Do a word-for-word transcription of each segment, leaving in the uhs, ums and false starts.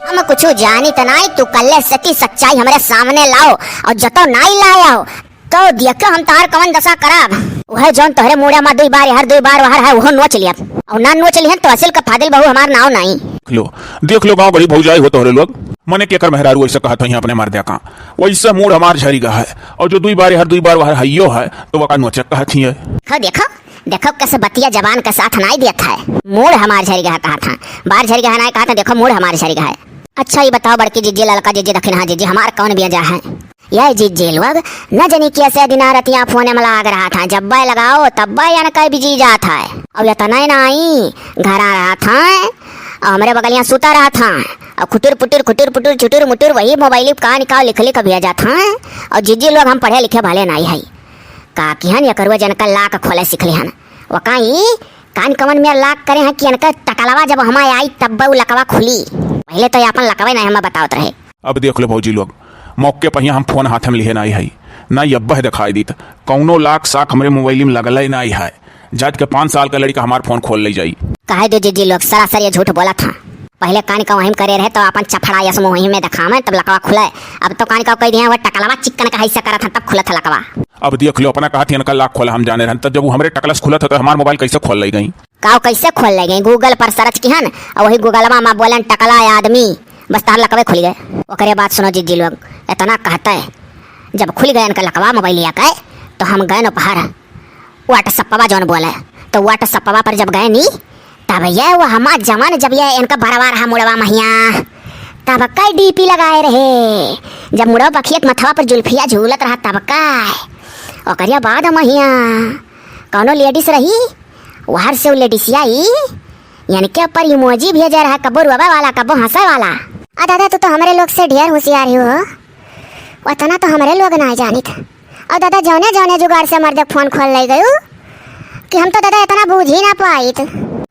हम कुछु जानी त नाई, तू कल्ले सती सच्चाई हमरे सामने लाओ, और जतो नाई लाया हो, तो देखो हम तोहार कवन दशा करब। उहे जौन तोहरे मुड़े मा दुई बार एहर दुई बार ओहर है, उहो नोच लियब। और ना नोच लिहन तो असिल का फादिल बहू हमार नाव नाई। देख लो, देख लो गाँव गरीब भौजाई हो तोहरे लोग। मने केकर मेहरारू ऐसे कहत हैं अपने मर्दे का, वैसे मूड़ हमार झरी गा है। और जो दुई बार एहर दुई बार ओहर हइयो है, तो वका नोचे कहत ही है। देखो, देखो, देखो कैसे बतिया जबान के साथ नाई देत है। मूड़ हमार झरी गा है कहत है, बार झरी गा है नाई कहत है, देखो मूड़ हमार झरी गा है। अच्छा, ये बताओ बड़की जिज्जी, ललका जिज्जी, दखिनहा जिज्जी, हमार कौन बेजा है? ये जिज्जी लोग न जनी कैसे दिना रतिया फोने में लाग रहत हैं, जब्बे लगाओ तब्बे यनके बिजी जात है। और इतने नाई, घरा रहत हैं और हमरे बगलिया सुता रहत हैं और खुटुर पुटुर, खुटुर पुटुर, चुटुर मुटुर वही मोबाइल पे का निकाल लिख लिख भेजत हैं। और जिज्जी लोग हम पढ़े लिखे भले नाई है, का किहन एकरुआ जनका लाक खोले सीख लिहन। वकाई कान कमन में लाक करे हैं कि इनका टकलवा जब हमारे आई तब उ लकवा खुली। पहले तो ये अपन लकवे नहीं हमें बतावत रहे। अब देख लो भौजी लोग, मौके पर ही हम फोन हाथ में लिहे नहीं है, ना ये अब्बह दिखाई दीत। कौनो लाक साक हमरे मोबाइल में लगल ही नहीं है। जात के पाँच साल का लड़का हमार फोन खोल ले जाई। कहे दो जिज्जी लोग, सरासर ये झूठ बोला था। पहले कान का वहीं करे रहे तो अपन चफड़ा यस मुँह वहीं में दिखावे तब लकवा खुले। अब तो कान का कह दिया वो टकलवा चिकन का हिस्सा करत था तब खुलत था लकवा। अब देख लो, अपना कहत ही इनका लाक खोला हम जाने रहन, तब जब वो हमरे टकलस खुलत था तो हमार मोबाइल कैसे खोल ले गई? काव कैसे खोल ले गई? Google पर search किहन और वही Google मा बोलन टकला आदमी, बस तार लकवे खुल गए। ओकरे बाद सुनो जिज्जी लोग, इतना कहते जब खुल गए इनका लकवा मोबाइलिया के, तो हम गए न बाहर WhatsApp-वा जौन बोले, तो WhatsApp-वा पर जब गए नी, तब ये वो हमार जवान जब ये इनका बरवा रहा मुड़वा महिया, तब कई D P लगाए रहे, जब मुड़वा बखियत मथवा पर जुल्फिया झूलत रहा तब का। ओकरिया बाद महिया कौनो ladies रही, वहर से उ लेडिसिया ई, इनके ऊपर emoji भेजे रहा, कबो रोवे वाला, कबो हंसे वाला। आ दादा, तू तो हमरे लोग से ढेर होशियार ही हो, उतना तो हमरे लोग ना जानित। और दादा, जौने जौने जुगाड़ से मर्दे फोन खोल ले गयू कि हम तो दादा इतना बूझ ही ना पाइत।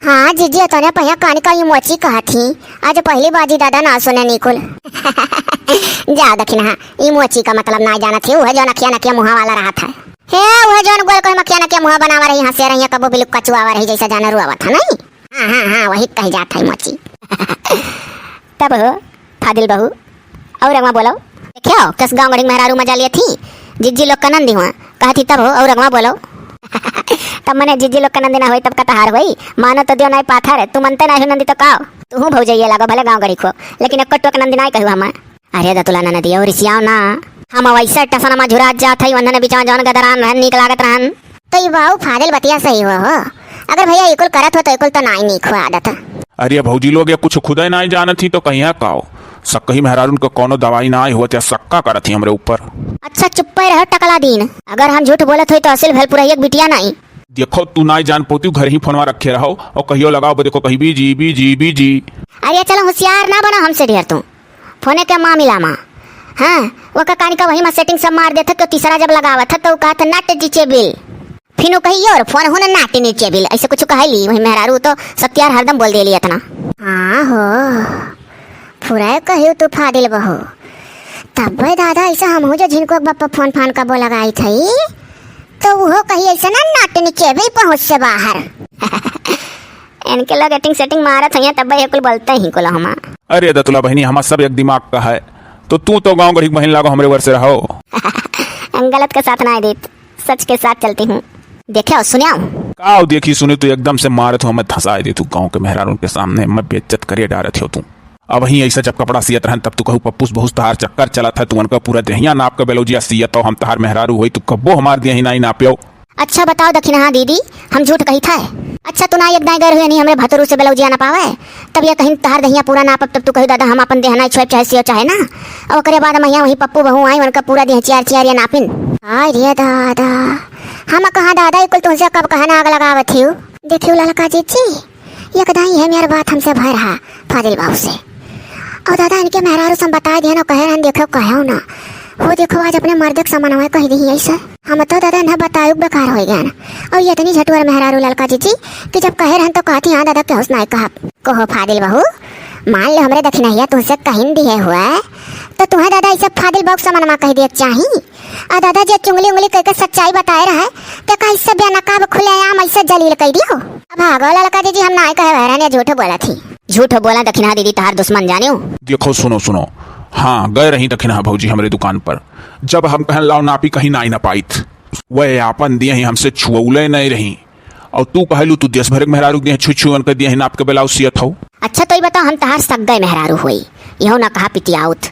हाँ जिज्जी, तोने पहिया कान का emoji कहत ही, आज पहली बाजी दादा ना सुने निकुल। जाओ दखिनहा, emoji का मतलब ना जानत ही, उहे जौन अखिया नकिया मुहा वाला रहत है। हे, उहे जौन गोल कोई मखिया नकिया मुहा बनावा रही, हंसे रही, कबो बिलुक कचुआवा रही, जैसे जाने रुआवत है, नहीं? हाँ, हाँ, हाँ, वही कही जात है emoji। तब हो, फादिल बहू, और अगवा बोलो। देखियो, कस गाँव गढ़ी मेहरारू मजा लिए थी, जिज्जी लोग का नंदी हुआ, कहा थी तब हो, और अगवा बोलो। तब मने जिज्जी लोग का नंदी ना होई, तब का तहार होई, मानो तो दियो नाई पाथर, तू मनते नाई हो नंदी तो काओ। तू हूँ भौजैया लागो, भले गाँव गढ़ी खो, लेकिन एक टोक नंदी नाई कहू हम। अरे दतुला ननदिया, रिसियाओ ना। हम वैसे टसनमा झुरात जात हई, वंदन बिचवा जौन गदरान रहन, नीक लागत रहन। तो ई बाऊ फादिल बतिया सही हो, हो। अगर भैया इकुल करत हो तो इकुल तो नाई नीक हो आदत। अरे भौजी लोग, ये कुछ खुदे नाई जानत ही तो कहिया काओ। सक्कही मेहरारून को कौनो दवाई नाई होत या सक्का करत ही हमरे ऊपर। अच्छा चुप्पे रहो टकला दीन। अगर हम झूठ बोलत होई तो असिल भेल पुरहिया के बिटिया नाई। देखो तू नाई जान पोती घर ही फोनवा रखे रहो और कहियो लगाओ बे देखो कहीं बीजी, बीजी, बीजी। अरे चलो होशियार ना बना हमसे ढेर तू। फोने के मामिला मा। हाँ, ओका कानी का वही मा setting सब मार देत ह, कि तीसरा जब लगावत ह, तो उ कहत ह, "Not reachable।" फिर उ कही, "Your phone हुन not reachable।" ऐसे कुछ कहली, वही मेहरारू तो सत्यार हरदम बोल देली इतना। हाँ हो, फुराए कहियो तू फादिल बहू। तब दादा ऐसा हमहू जो झिनको के बापा फोन फान कबो लगाई थई, तो उहो कही ऐसा ना not reachable पहुँच से बाहर। इनके लोग acting setting मारत हैं, तब ये कुल बोलते ही कुल हमा। अरे दतुला बहनी, हमार सब एक दिमाग का है, तो तू तो गाँव गढ़ी के बहन लागो, हमरे वर से रहो। हम गलत के साथ ना देत, सच के साथ चलती हूँ। देखो, सुनियो। काओ देखी सुनी, तू एकदम से मारत हो, हमें धसाए दे तू गाँव के मेहरारून के सामने, मैं बेइज्जत करे डारत हो तू। अब ही ऐसा जब कपड़ा सियत रहन, तब तू कहू, "पप्पूस बहुत तहार चक्कर चलत है, तू उनका पूरा देहिया नाप के बेलौजिया सियत हो, हम तहार मेहरारू होई, तू कब्बो हमार देही नाई नाप्यो।" अच्छा बताओ दखिनहा दीदी, हम झूठ कही था? अच्छा तू ना एक दाई गैर हुए नहीं हमरे भतरू से बेलौजिया ना पावे, तब ये कहीं तहार दहिया पूरा नापब, तब तू कही, "दादा हम अपन देह नाई छुएब, चाहे सियो चाहे ना।" और ओकरे बाद महिया वही पप्पू बहू आई, उनका पूरा देह चियार चियार ये नापिन। हाय रे दादा, हम कहाँ दादा, ई कुल तुमसे कब कहा ना आग लगावत हियो। देखियो ललका जीजी, एक दाई है मेर बात हमसे भय रहा फाजिल बाबू से। और दादा इनके मेहरारू से हम बताए दिहन और कहे रहन, "देखो कहो ना, हो देखो आज अपने मर्द के समनवा कह दी ऐसे।" हम तो दादा ना बतायु बेकार हो गए ना। और ये इतनी झटुअर मेहरारू ललका जीजी कि जब कहे रहन तो कहती, "हाँ दादा, केहू से नाई कहब।" कहो फाजिल बहू, मान लो हमरे दखिनहिया तुमसे कहिन दिहे हुआ, तो तुम्हें दादा ऐसे फाजिल बहू के समनवा कह दिए के चाही? आ दादा जे चुंगली उंगली कह के सच्चाई बताए रहे, ते का इससे बेनकाब खुलेआम ऐसे जलील कह दियो? अब भागो ललका जीजी, हम नाई कहे बहरन या झूठ बोलत ही। झूठ बोला दखिनहा दीदी तहार दुश्मन जानियो। देखो, सुनो, सुनो। हाँ, गए रही दखिनहा भौजी हमरे दुकान पर। जब हम कहन लाओ नापी, कहीं नाई ना पाइत। वह आपन दिए ही हमसे छुअउले नहीं रही। और तू कहलू तू देश भर के मेहरारू दिए छुई छुई उनके दिए ही नाप के ब्लाउज सियत हौ। अच्छा तो ई बताओ, हम तहार सग्गे मेहरारू होई, यहो ना कहा पितियाउत,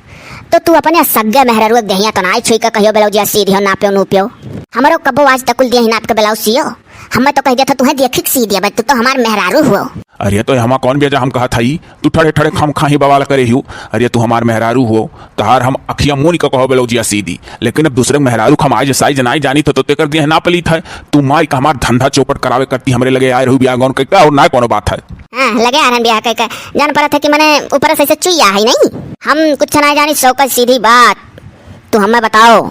तो तू अपने सग्गे मेहरारू के देहिया तो नाई छुई के कहियो ब्लाउजिया सी दियो, नाप्यो नूप्यो। हमरो कबो आज तक कुल दिए ही नाप के ब्लाउज सियो। हमें तो कह देता तुहें देखी के सी दिया, तू तो हमार मेहरारू हुओ। अरे तो हमा कौन बेजा हम कहा था ई? तू ठड़े ठड़े खाम खाही बवाल करे हियो। अरे तू हमार मेहरारू हो, तहार हम अखिया मून के कहो ब्लाउजिया सी दी, लेकिन अब दूसरे के मेहरारू के हम आज साइज नाई जानी तो, तो तेकर दिए नाप ली था। तू माई का हमार धंधा चौपट करावे करती हमरे लगे आए रहू बियाह गौन के का और ना कोनो बात है। हाँ, लगे आ रहन बियाह कह के। जान परत है कि मने ऊपर से ऐसे चुइया है नहीं। हम कुछ ना जानी, सौ का सीधी बात। तू हमें बताओ,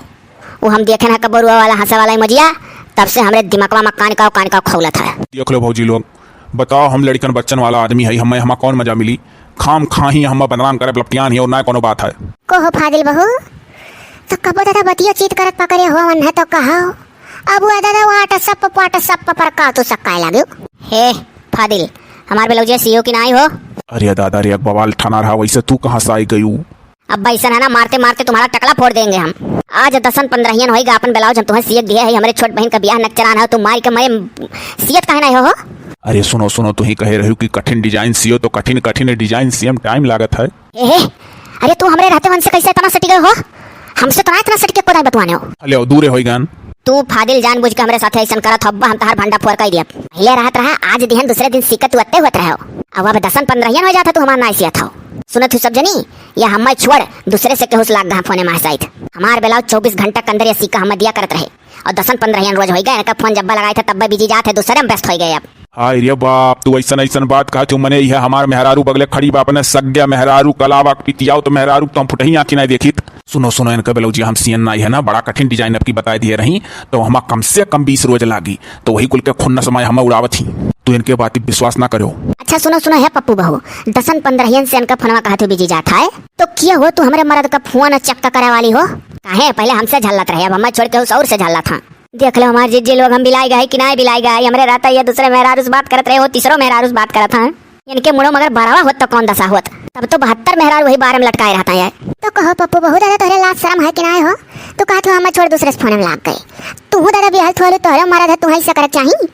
वो हम देखे ना कबरुआ वाला हंसे वाला emoji-या, तब से हमरे दिमागवा में कान का कान का खौलत है। देख लो भौजी लोग, बताओ, हम लड़कन बच्चन वाला आदमी है, हमें हमा कौन मजा मिली? खाम खाही हम बदनाम करे लपटियान ही और ना कोनो बात है। को हो फाजिल बहू, तो कबो दादा बतिया चीत करत पकड़े हुआ मन है तो कहो। अब वो दादा WhatsApp, WhatsApp पर का तू सक्काए लाग्यो? हे फादिल, हमार ब्लाउजिया सियो कि नाई हो? अरे दादा रे, एक बवाल ठाना रहा, वैसे तू कहाँ से आई गयू? अब ऐसा है ना, मारते मारते तुम्हारा टकला फोड़ देंगे हम। आज दसन पंद्रहियन होइगा, अपन ब्लाउज हम तुम्हें सियक दिए है, हमरे छोट बहन का बियाह नकचरान है, तुम मार के मरे सियत काहे नहीं हो, हो? अरे सुनो सुनो, तू ही कहे रही कि कठिन design सियो तो कठिन कठिन design सियम time लागत है। ए, अरे तू हमरे रहते हमसे कैसे इतना सटी गए हो? हमसे तो ना इतना सटी के कोदाई बतवाने हो। अले, दूरे होई गन। तू फादिल जानबूझ के हमरे साथे ऐसन करत हब्बा, हम तहार भंडा फोर कई दियब। पहले रहत रहा, आज दिहन दूसरे दिन सीखत तू अत्ते होत रहे हो। अब, अब दसन पंद्रहियन हो जात है, तू हमार नाई सियत हो। सुनत हूँ सब जनी, या हम्मे छोड़, दूसरे से केहू से लाग गहा फोने मार साइत। हमार ब्लाउज चउबीस घंटा के अंदर या सीका हम्मे दिया करत रहे। और दसन पंद्रहियन रोज होई गए, इनका फोन जब्बा लगाई था, तब्बे busy जात है, दूसरे में व्यस्त होई गए अब। हाय रे बाप, तू ऐसन ऐसन बात कहा तू मने, यह हमार मेहरारू बगले खड़ी बा, अपने सग्या मेहरारू कलावा के पितियाओ तो मेहरारू तो हम फुटही आँखी नहीं देखित। सुनो सुनो, इनका ब्लाउज हम सियन नहीं है ना, बड़ा कठिन design अब की बताई दिए रही, तो हमा कम से कम बीस रोज लागी, तो वही कुल के खुन्नस माय हमें उड़ावत ही। तू इनके बात पे विश्वास ना करो। अच्छा सुनो सुनो, हे पप्पू बहू, दसन पंद्रहियन से इनका फोनवा कहा तू busy जात है, तो किया हो तू हमरे मर्द का फोन चेक करे वाली हो? काहे पहले हमसे झल्लत रहे, अब हमें छोड़ के उस और से झल्लत हाँ। देख लो हमार जिज्जी लोग, हम बिलाई गए कि नाई बिलाई गए, हमरे रहता ये दूसरे मेहरारू से बात करत रहे हो, तीसरो मेहरारू से बात करत हैं। इनके मुड़ो मगर बरवा होत तो कौन दशा होत, तब तो बहत्तर मेहरारू वही बारे में लटकाए रहता है। तो कहो पप्पू बहू, दादा तोहरे लाज शर्म है कि नाई हो? तू कहत हो हमें छोड़ दूसरे से फोन में लाग गए, तू दादा बियाहल थोड़े तोहरे मरद है, तू ही से करत चाही।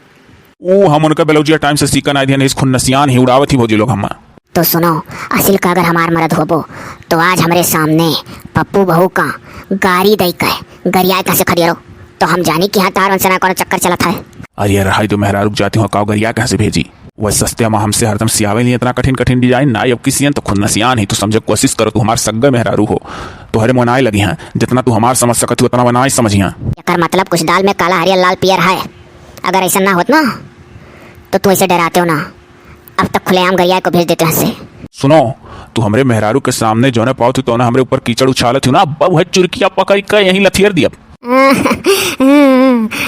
ऊ हम उनका ब्लाउजिया time से सीका नाई दिया, नहीं खुन्नसियान ही उड़ावत ही भौजी लोग हम्मा। तो सुनो, असिल का अगर हमार मरद होबो, तो आज हमरे सामने पप्पू बहू का गारी दई के गरियाए कहाँ से खदेरो, तो हम जानी कि हाँ, तार उनसे ना कोनो चक्कर चलत है। अरे यार, हाय तो मेहरारू के जाती हो, काव गरिया कहाँ से भेजी? वह सस्ते में हमसे हरदम सियावे नहीं इतना कठिन कठिन design, ना अब किसी तो खुन्नसियान ही, तू समझे कोशिश करो, तू हमार सग्गे मेहरारू हो, तोहरे मनाए लगी हैं, जितना तू हमार समझ सकत हो, उतना मनाए समझिया। एकर मतलब कुछ दाल में काला हरियर लाल पियर है, अगर ऐसा ना होत ना, तो तू ऐसे डराते हो ना। अब तक खुलेआम गरिया को भेज देते हैं से। सुनो, तू हमरे मेहरारू के सामने जौने पाओ तू तौने हमरे ऊपर कीचड़ उछालत हो ना, अब वह चुरकिया पकड़ के यहीं लथियर दिया।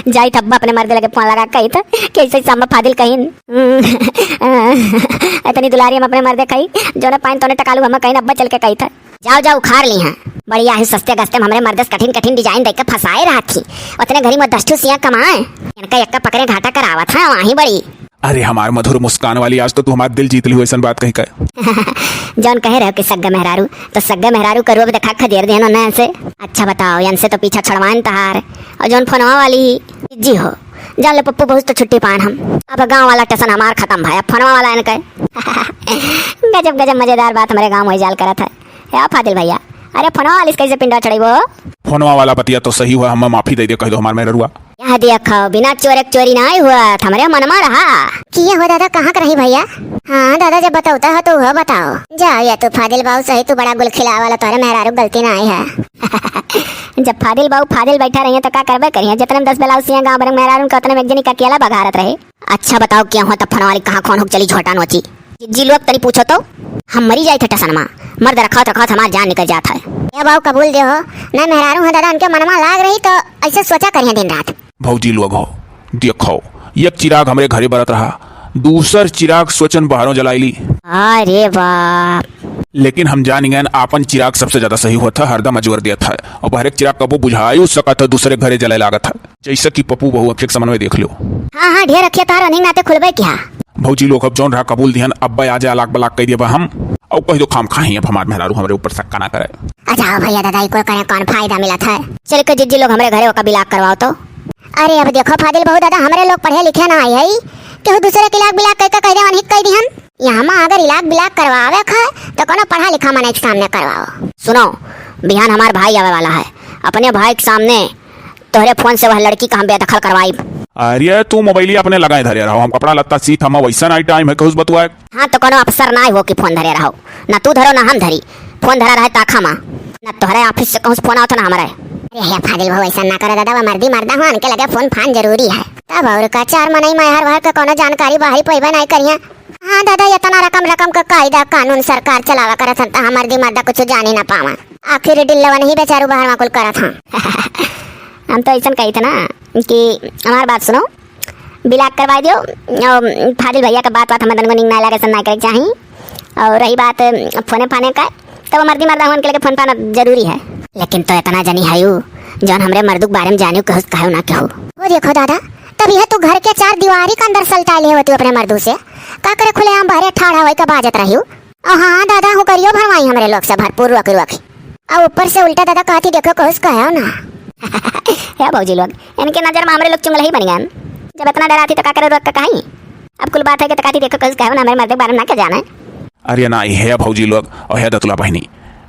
जाई थब्बा अपने मर्दे लगे फोन लगा कही तो कैसे सामा फादिल कहीं। इतनी दुलारी हम अपने मर्दे कही, जौने पाइन तौने टकालू हम कहीं अब्बा चल के कही था। जाओ जाओ उखाड़ ली हैं। बढ़िया है, सस्ते गस्ते में हमरे मर्दे से कठिन कठिन design दे के फंसाए रहा थी। उतने घरी में दस ठू सिया कमाए, इनका एक पकड़े घाटा करावत है वहीं बड़ी। अरे हमार मधुर मुस्कान वाली, आज तो तू हमार दिल जीत लियो, ऐसन बात कही का। जौन कहे रहो कि सग्गा मेहरारू, तो सग्गा मेहरारू का रूप देखा खदेर देना नैन से। अच्छा बताओ, इनसे तो पीछा छड़वाएन तहार। और जौन फोनवा वाली जी हो, जान ले पप्पू बहुत तो छुट्टी पान हम। अब गाँव वाला टेंशन हमार खत्म भाई, अब फोनवा वाला इनका। गजब गजब मजेदार बात हमारे गाँव में जाल करत है। ए फादिल भैया, अरे फोनवा वाली से कैसे पिंडवा चढ़ेबो? फोनवा वाला बतिया तो सही हुआ, हमें माफी दे दे, कह दो हमार मेहरुआ। यह देखो, बिना चोरे के चोरी नाई हुआ, हमरे मनमा रहा। किया हो दादा, कहाँ के रही भैया? हाँ दादा, जब बतावता हो तो वह बताओ। जा या तू फादिल बाबू सही, तू बड़ा गुल खिलावा वाला, तोहरे मेहरारू गलती नाई है। जब फादिल बाबू फादिल बैठा रही है तो का करबे करी है? जितने में दस ब्लाउज सिया गाँव भर में मेहरारू के उतने में एक जनी का अकेला बघारत रहे। अच्छा बताओ, क्या हुआ तब फोन वाली कहाँ कौन हो चली झोटा नोची? जी लोग तनी पूछो तो, हम मरी जाए थे टसनमा, मर्द रखावत रखावत हमार जान निकल जात है। ए बाऊ कबूल दे हो, ना मेहरारू है दादा, उनके मनमा लाग रही तो ऐसे सोचा करिए दिन रात। भौजी लोग हो, देखो, एक चिराग हमरे घरे बरत रहा, दूसर चिराग सोचन बाहरों जलाई ली। अरे बाप। लेकिन हम जान गए, आपन चिराग सबसे ज्यादा सही होता, हरदम अजवर देता है, और बाहर एक चिराग कबो बुझायु सकत है, दूसरे घरे जले लागत है। जैसे कि पप्पू बहू अखिक समन्वय देख लो। हाँ, हाँ, ढेर अखिया तार अनिंग नाते खुलबे क्या? भौजी लोग अब जौन रहा कबूल दिहन, अब्बे आजे अलाक बलाक कइ देबा हम। अउ कहि दो खामखा ही अब हमार मेहरारू हमरे ऊपर शक्का ना करे। अच्छा हो भइया दादा, ई कुल करे कौन फायदा मिलत है? चल के जिज्जी लोग हमरे घरे ओका बिलाक करवाओ तो। अरे अब देखो फाजिल बहू दादा, हमरे लोग पढ़े लिखे ना आई है, केहू दूसरे के इलाक बिलाक कइ के कहि देवन ही कइ दिहन। यहाँ मा अगर इलाक बिलाक करवावे क है तो कोनो पढ़ा लिखा मनई के सामने करवाओ। सुनो, बिहान हमार भाई आवे वाला है, अपने भाई के सामने तोहरे फोन से वह लड़की का हम बेदखल करवाइब। अरे तू मोबाइलिया अपने लगाए धरे रहो, हम कपड़ा लत्ता सीत हम वैसा नाई टाइम है कहूस बतुआ। हाँ तो कोनो अफसर नाई हो कि फोन धरे रहो, ना तू धरो ना हम धरी। फोन धरा रहे ताखा मा, ना तोहरे ऑफिस से कहूस फोन आवत ना हमरे। अरे हे फाजिल बहू, ऐसा ना करो दादा, वो मर्दी मर्दा हो, उनके लगे फोन फान जरूरी है। तब और का, चार मनई में हर भर के कोनो जानकारी बाहरी पैबे नाई करिया। हाँ दादा, इतना रकम रकम का कायदा कानून सरकार चलावा करत हन, त हमार दिमाग कुछ जान ही ना पावा। आखिर डिल्लवन ही बेचारू बाहर में कुल करत हाँ। हम तो ऐसन कही थे ना कि हमार बात सुनो, बिलाक करवा दियो। और फाजिल भैया का बात बात हमें तनको निक ना लगे, ऐसा ना करे के चाही। और रही बात फोने फाने का, तब मर्दी मर्दा होन के लेके फोन फान जरूरी है। लेकिन तो इतना जनी हयू, जौन हमरे मर्दू के बारे में जानियो केहू से कहू ना केहू। वो देखो दादा, तब यह तू घर के चार दीवारी के अंदर सलटा ले होती अपने मर्दू से, का करे खुलेआम बहरे ठाढ़ा होई का बाजत रहियो। ओ हाँ दादा, हूँ करियो भरवाई हमरे लोग से भरपूर रोक रोक। अब ऊपर से उल्टा दादा कहती देखो कहूस कहो ना। हे भौजी लोग, इनके नजर में हमरे लोग चुंगल ही बन गए। जब इतना डराती तो का करे रोक के कहीं? अब कुल बात है कि तो कहती देखो कहूस कहो ना, हमरे मर्दे के बारे में ना के जाने। अरे ना, हे भौजी लोग और हे दतुला बहनी,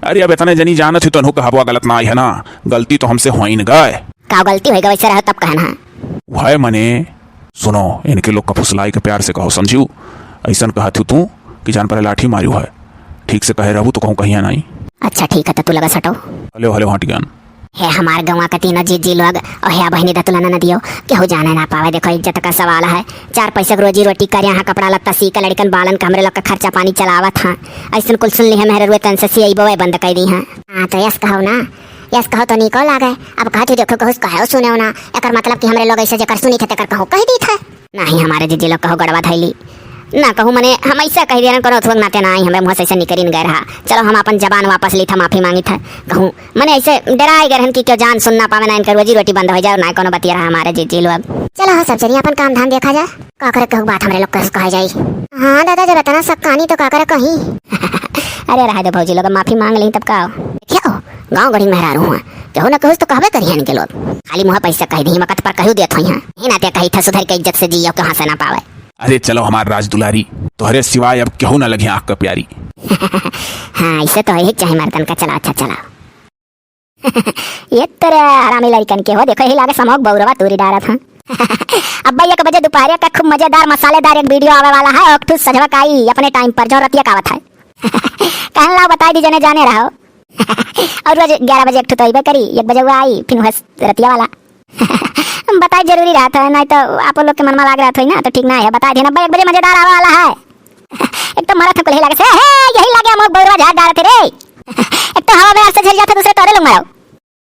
अरे अब इतने जनी जानत ही तो अनहु कहबवा गलत ना आई है ना, गलती तो हमसे होई न गए। का गलती होई गए, वैसे रहो तब कहना है। वह मने सुनो, इनके लोग का फुसलाई के प्यार से कहो, समझू? ऐसन कहत हूँ तू कि जान पर लाठी मारू है। ठीक से कहे रहू तो कहूँ कहिया नहीं। अच्छा ठीक है, तो तू लगा सटो। हेलो, हेलो, हट गयान। हे हमार गौवा के तीनों जीजी लोग, और हे बहनी दतुला ननदियो, केहू जाने ना पावे। देखो, इज्जत का सवाल है। चार पैसे के रोजी रोटी करे, यहाँ कपड़ा लत्ता सी के लड़कन बालन का हमरे लोग का खर्चा पानी चलावत हैं। ऐसन कुल सुन ली है, मेहरे रुए तन से सियई बवे बंद कर दी हैं। हाँ, तो यस कहो ना, यस कहो तो निको लागे। अब कहत ही देखो, कहूस कहो सुने ना, एकर मतलब कि हमरे लोग ऐसे जेकर सुनी थे, तेकर कहूँ कह दी थे। नाही, हमारे जीजी लोग कहू गड़वा धैली। ना कहू मने हम ऐसा कह दिया, कोनो थोक नाते ना आई, हमरे मुँह से ऐसे निकरिन गए रहा। चलो हम अपन जबान वापस ली था, माफी मांगी था। कहू मने ऐसे डराए गए रहन कि क्यों जान सुन ना पावे, ना इनकर रोजी रोटी बंद हो जाए, ना कोनो बतिया रहा हमारे जीजी लोग। चलो हो सब जनी अपन काम धाम देखा जाए। का करे कहू बात हमरे लोग कहस कहा जाई। हाँ दादा, जब इतना शक्कानी तो का करे कहीं। अरे रहे दो भौजी लोग, माफी मांग ली तब का। देखियो, गाँव गढ़ी मेहरारू हुआ, केहू ना केहू तो कहबे करिहन के लोग। खाली मुँह पैसा कह दी, मकत पर कहू देत हुई हैं। ही नाते कही था सुधर के इज्जत से जियो, केहू से ना पावे। अरे चलो हमार राज दुलारी, तोहरे सिवाय अब केहू ना लगे आँख का प्यारी। हाँ, ऐसे तो है ही चाहे मर्दन का। चला, अच्छा चला। ये तेरे हरामी लड़कन के हो, देखो यही लागे समोक बौरवा तूरी डारत हैं। अब भाई एक बजे दोपहर का खूब मजेदार मसालेदार एक वीडियो आवे वाला है, ओकठू सजवा का आई अपने टाइम पर, जो रतिया का आवत है। कहन लाओ बताई दी जने जाने रहो। और रोज ग्यारह बजे एक ठो तो अइबे करी, एक बजे वो आई, फिर वह रतिया वाला। हम बताई जरूरी रहत है, नहीं तो आप लोग के मन में लाग रहत होई ना, तो ठीक ना है, बताई देना भाई, एक बजे मजेदार आवे वाला है। एक तो मरत है कुल्हे लागे से, हे, यही लागे हम बौरवा झाड़ डारत रे। एक तो हवा में से झर जाता, दूसरे तोरे लोग मारो।